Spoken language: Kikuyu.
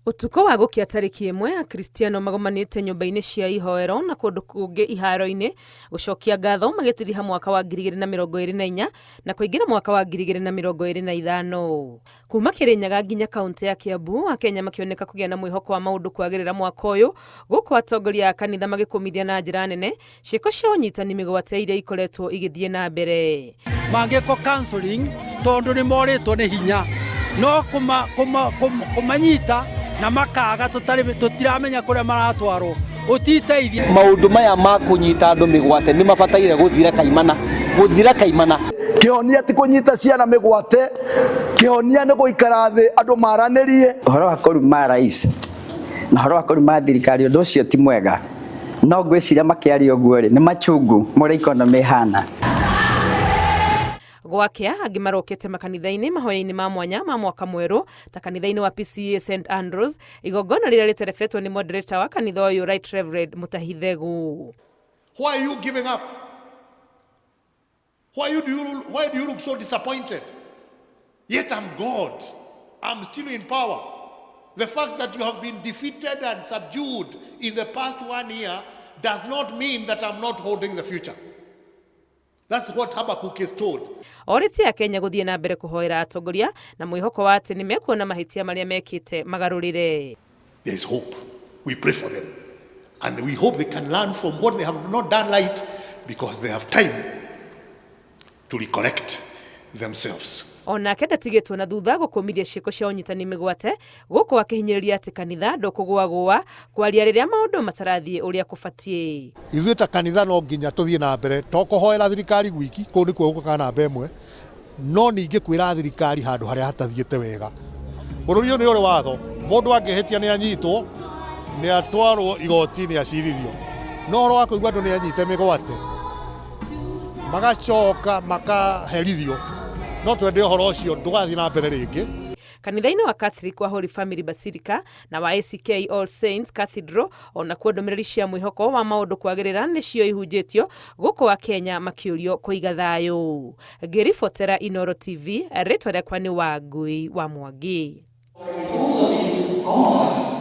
Ũtukũ wa gũkĩa tarĩki ĩmwe, Akristiano magomanĩte nyũmba-inĩ cia ihoero na kũndũ kũngĩ iharo-inĩ gũcokia ngatho magĩtiriha mwaka wa 2024 na kũingĩra mwaka wa 2025. Kuma Kĩrĩnyaga nginya kaũntĩ ya Kiambu, Akenya makĩoneka kũgĩa na mwĩhoko wa maũndũ kwagĩrĩra mwaka ũyũ, gũkũ atongoria a kanitha magĩkũmithia na njĩra nene Ciĩko cia ũnyitani mĩgwate iria ikoretwo igĩthiĩ na mbere. Mangĩkwo counseling tondũ nĩ morĩtwo nĩ hinya no kũmanyita na makaga tũtiramenya kũrĩa maratwarwo ũtiteithia. Maũndũ maya ma kũnyita andũ mĩgwate nĩ mabataire gũthira kaimana, gũthira kaimana. Kĩhonia ti kũnyita ciana mĩgwate, kĩhonia nĩ gũikara thĩ andũ maranĩrie. Ũhoro wa kũruma rais na ũhoro wa kũruma thirikari ũndũ ũcio ti mwega. No ngwĩciria makĩaria ũguo rĩ, nĩ machungu mũrĩa economy ĩhana. Gwakĩa, angĩ marokete makanitha-inĩ mahoya-inĩ ma mwanya ma mwaka mwerũ ta kanitha-inĩ wa PCEA St Andrews, igongona rĩrĩa rĩterebetwo nĩ moderator wa kanitha ũyũ Right Reverend Mutahi Thegu. Why are you giving up? Why do you look so disappointed? Yet I'm God. I'm still in power. The fact that you have been defeated and subdued in the past one year does not mean that I'm not holding the future. That's what Habakkuk is told. Orĩtie Akenya gũthiĩ na mbere kũhoera atongoria na mwĩhoko wa atĩ nĩ mekuona mahĩtia marĩa mekĩte magarũrĩre. There is hope. We pray for them. And we hope they can learn from what they have not done right because they have time to recorrect themselves. Onake ndatigĩtwo na thutha gũkũmithia ciĩko cia ũnyitani mĩgwate gũkũ akĩhinyĩrĩria atĩ kanitha ndũkũgũagũa kwaria rĩrĩa maũndũ matarathiĩ ũrĩa kũbatiĩ. Ithuĩ ta kanitha no nginya tũthiĩ na mbere to kũhoera thirikari gwiki, kũu nĩkuo gũkaga namba ĩmwe, no ningĩ kwĩra thirikari handũ harĩa hatathiĩte wega. Bũrũri ũyũ nĩ ũrĩ watho, mũndũ angĩhĩtia nĩ anyitwo, nĩ atwarwo igoti-inĩ acirithio. No ũhoro wa kũigua andũ nĩ anyite mĩgwate, magacoka makaherithio, no twende ũhoro ũcio ndũgathiĩ na mbere rĩngĩ. Kanitha-inĩ wa Catholic wa Holy Family Basilica na wa ACK All Saints Cathedral onakuo ndũmĩrĩri cia mwĩhoko wa maũndũ kwagĩrĩra nĩcio ihunjĩtio gũkũ Akenya makĩũrio kũiga thayũ. Ngĩribotera Inooro TV, rĩtwa rĩakwa nĩ Wangui wa Mwangi. Also is God.